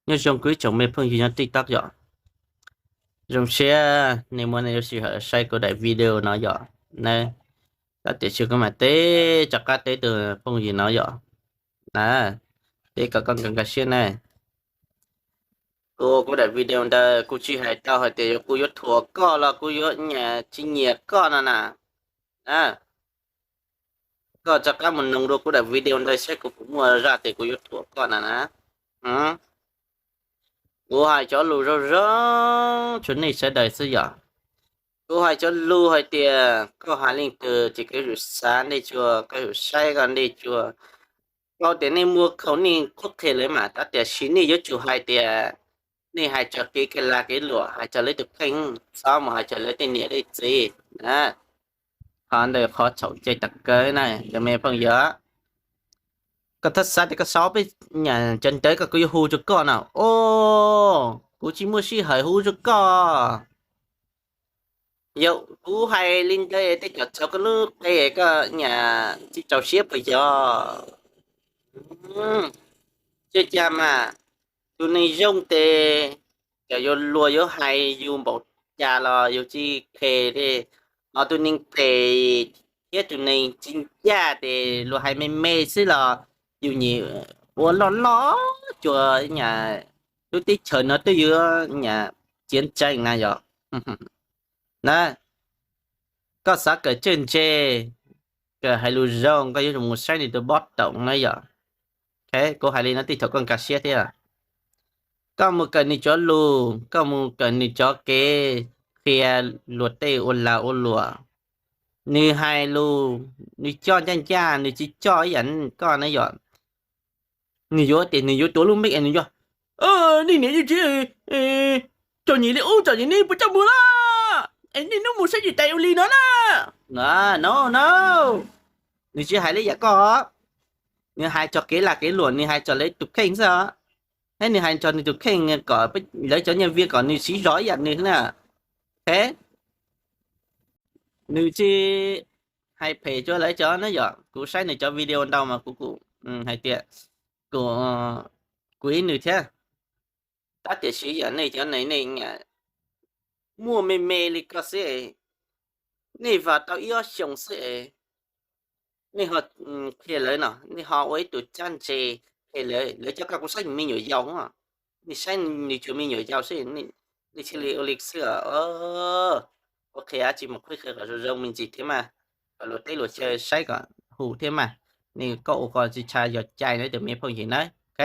Nyob zoo kuv ib tsoom me phooj ywg nyob TikTok yom. Zoo siab nej muaj nej lub sij hawm saib kuv daim video no yom. Na, tab tiam sis kuv mam teb rov qab teb tus phooj ywg no yom. Na, teb kom koj nkag nkag siab na. Kuv, kuv daim video ntawd kuv tsis hais tau hais tias kuv yuav thuam koj los kuv yuav nyiam tsis nyiam koj no na. Na, koj rov qab mus noog dua kuv daim video ntawd saib kuv puas muaj zaj tias kuv yuav thuam koj na na. Kuv hais cov lus zoo zoo rau nej sawv daws xwb yom. Kuv hais cov lus hais tias koj hais leej twg ces koj yuav tsum xav nej cua, koj yuav tsum saib koj nej cua. Tau tias nej muaj khaum nej qhuab qhia lawv mas, tab tiam sis nej yuav tsum hais tias nej hais txog kev lag kev luam, hais txog lawv tus kheej, txhob mus hais txog lawv tej niam tej txiv. Qhov ntawd qhov txhaum cai tag kawg na cov me phooj ywg. Koj txhob xav tias koj sau peb nyam cov ntawv koj kuv yuav hu rau koj no. O, kuv tsis muaj sij hawm hu rau koj. Yog kuv hais li ntawd tej cov txog koj lub qe koj nyam tsis txaus siab puas yog? Tsis cas mas, tus neeg zoo tes cov yuav luag yuav hais yus npaum cas los yus tsis phem li. Ho tus neeg phem thiab tus neeg tsis ncaj tes luag hais me me xwb los yus nyiam ua loj loj cuag nyam lub teb chaws no twb yuav nyam txiav ntsees na yom. Na, koj xav kawm txawj ntse, kawm hais lus zoo, koj yuav tsum mus saib nws tus pob toom na yom. Kuv hais li no tej thaum koj nkag siab thiab. Koj mus kawm nws cov lus, koj mus kawm nws cov kev qhia luag tej ua lag ua luam. Nws hais lus, nws coj ncaj ncaj, nws tsis coj ib yam koj na yom. Nws yuav tias nws yuav tuav lub meej es nws yuav, nej niam tsis txom nyem li ub txom nyem li no puas coj mus lawm es nej hnub mus saib tsis tais ua li no na. No, no, nws tsis hais li yam koj. Nws hais txog kev lag kev luam, nws hais txog lawv tus kheej xwb os. Thiab nws hais txog nws tus kheej kom lawv cov nyiaj vias kom nws siv zog ib yam nws na. Nws tsis hais phem rau lawv cov na yom. Kuv saib nws cov video ntau mas kuv, kuv hais tias kuv, kuv ib nws thiab. Tab tiam sis yog nej cov neeg nej muaj me me li koj xwb, nej vam tau ib ob xyoos xwb es nej ho qhia lawv no, nej ho ua ib tug cab ntse qhia lawv, lawv cov koj kuv saib me nyuam yaus, nej saib nws tsuas me nyuam yaus xwb, nej thiaj li ua li xwb. Ua qhia tsis mus qhib qhia kom zoo zoo me ntsis thiab mas, kom luag teb luag chaw saib kom hum thiab mas. Nej koj ua qhov tsis tshaj yog cai na tus me phooj ywg na. Ok.